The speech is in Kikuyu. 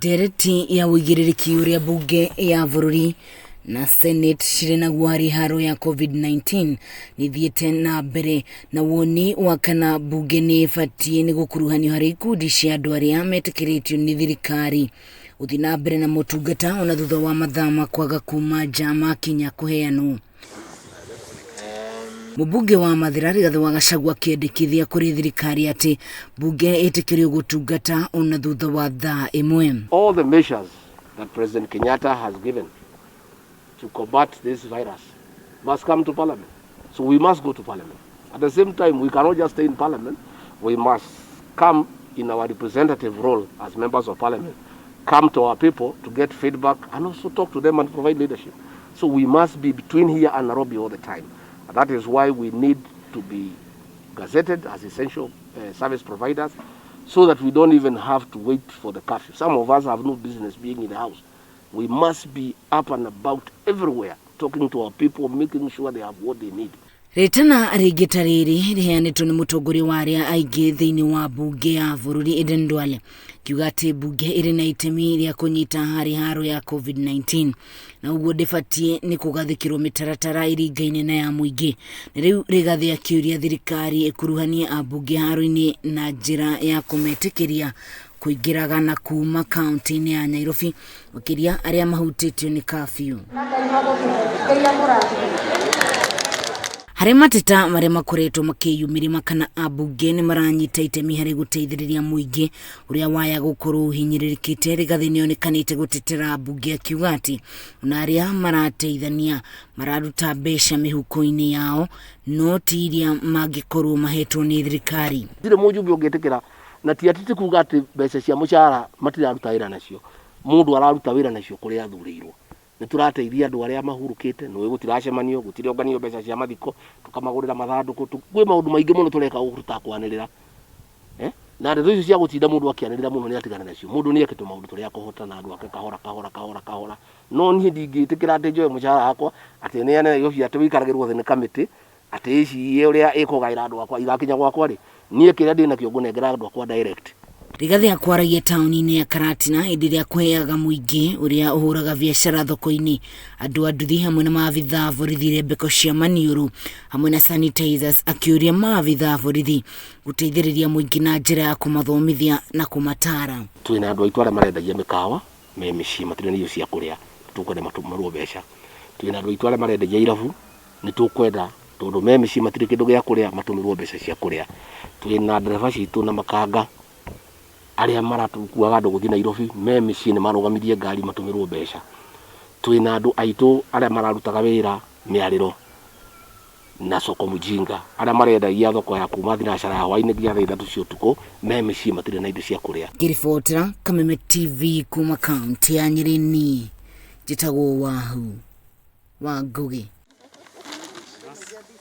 Ndereti ya ũigĩrĩrĩki ũrĩa mbunge ya bũrũri na Senate cirĩ naguo harĩ haro ya COVID-19 nĩ ithiĩte na mbere na woni wa kana mbunge nĩ ĩbatiĩ nĩ gũkuruhanio harĩ ikundi cia andũ arĩa metĩkĩrĩtio nĩ thirikari gũthiĩ na mbere na motungata ona thutha wa mathaa ma kwaga kuma nja makinya kũheanwo. Mũmbunge wa Mathĩra Rigathĩ wa Gachagua akĩendekithia kũrĩ thirikari atĩ mbunge ĩtĩkĩrio gũtungata ona thutha wa thaa ĩmwe. All the measures that President Kenyatta has given to combat this virus must come to Parliament. So we must go to Parliament. At the same time, we cannot just stay in Parliament. We must come in our representative role as members of Parliament, come to our people to get feedback and also talk to them and provide leadership. So we must be between here and Nairobi all the time. And that is why we need to be gazetted as essential service providers so that we don't even have to wait for the curfew. Some of us have no business being in the house. We must be up and about everywhere, talking to our people, making sure they have what they need. Rĩtana rĩngĩ ta rĩrĩ rĩheanĩtwo nĩ mũtongoria wa arĩa aingĩ thĩinĩ wa mbunge ya bũrũri Aden Duale, kiuga atĩ mbunge ĩrĩ na itemi rĩa kũnyita harĩ haro ya COVID-19 na ũguo ndĩbatiĩ nĩ kũgathĩkĩrwo mĩtaratara ĩringaine na ya mũingĩ. Na rĩu Rigathĩ akĩũria thirikari ĩkuruhanie ambunge haro-inĩ na njĩra ya kũmetĩkĩria kũingĩraga na kuma kaunti-inĩ ya Nairobi, makĩria arĩa mahutĩtio nĩ curfew. Harĩ mateta marĩa makoretwo makĩyumĩria kana ambunge nĩ maranyita itemi harĩ gũteithĩrĩria mũingĩ ũrĩa waya gũkorwo ũhinyĩrĩrĩkĩte, Rigathĩ nĩonekanĩte gũtetera ambunge akiuga atĩ ona arĩa marateithania mararuta mbeca mĩhuko-inĩ yao no ti iria mangĩkorwo mahetwo nĩ thirikari. Ndirĩ mũjumbe ũngĩtĩkĩra na ti atĩ ti kuga atĩ mbeca cia mũcara matiraruta wĩra nacio, mũndũ araruta wĩra nacio kũrĩa athurĩirwo. Nĩ tũrateithia andũ arĩa mahurũkĩte, nĩ gũtiracemanio, gũtironganio mbeca cia mathiko, tũkamagũrĩra mathandũkũ, kwĩ maũndũ maingĩ mũno tũreka gũkũ tũtakwanĩrĩra. Na ndeto icio cia gũtinda mũndũ akĩanĩrĩra mũno nĩ atigane nacio. Mũndũ nĩ eke tũmaũndũ tũrĩa akũhota na andũ ake kahora kahora kahora kahora. No niĩ ndingĩtĩkĩra atĩ njoe mũcara wakwa atĩ neane Nairobi atĩ wĩikaragĩrwo thĩ nĩ kamĩtĩ atĩ ici ũrĩa ĩkũgaĩra andũ akwa igakinya gwakwa rĩ, niĩ kĩrĩa ndĩnakĩo ngũnengera andũ akwa direct. Rigathĩ akwaragia taũni-inĩ ya Karatina hĩndĩ ĩrĩa kũheaga mũingĩ ũrĩa ũhũraga biacara thoko-inĩ, andũ a nduthi hamwe na maabithaa a borithi rembeko cia maniũrũ hamwe na sanitizers, akĩũria maabithaa a borithi gũteithĩrĩria mũingĩ na njĩra ya kũmathomithia na kũmataara. Twĩna andũ aitũ arĩa marendagia mĩkawa me mĩciĩ matirĩ na irio cia kũrĩa, tũkwenda matũmĩrwo mbeca. Twĩna andũ aitũ arĩa marendagia irabu, nĩ tũkwenda tondũ me mĩciĩ matirĩ kĩndũ gĩa kũrĩa matũmĩrwo mbeca cia kũrĩa. Twĩna ndereba citũ na makanga arĩa maratukuaga andũ gũthiĩ Nairobi me mĩciĩ nĩ marũgamirie ngari matũmĩrwo mbeca. Twĩna andũ aitũ arĩa mararutaga wĩra mĩarĩro na soko mjinga arĩa marendagia thoko ya kuma thinacara ya hwaĩ-inĩ nginya thaa 3 cia ũtukũ me mĩciĩ matirĩ na indo cia kũrĩa. Ngĩribotera Kameme TV kuma kaunti ya Nyĩrĩ, niĩ njĩtagwo Wahu wa Ngũgĩ.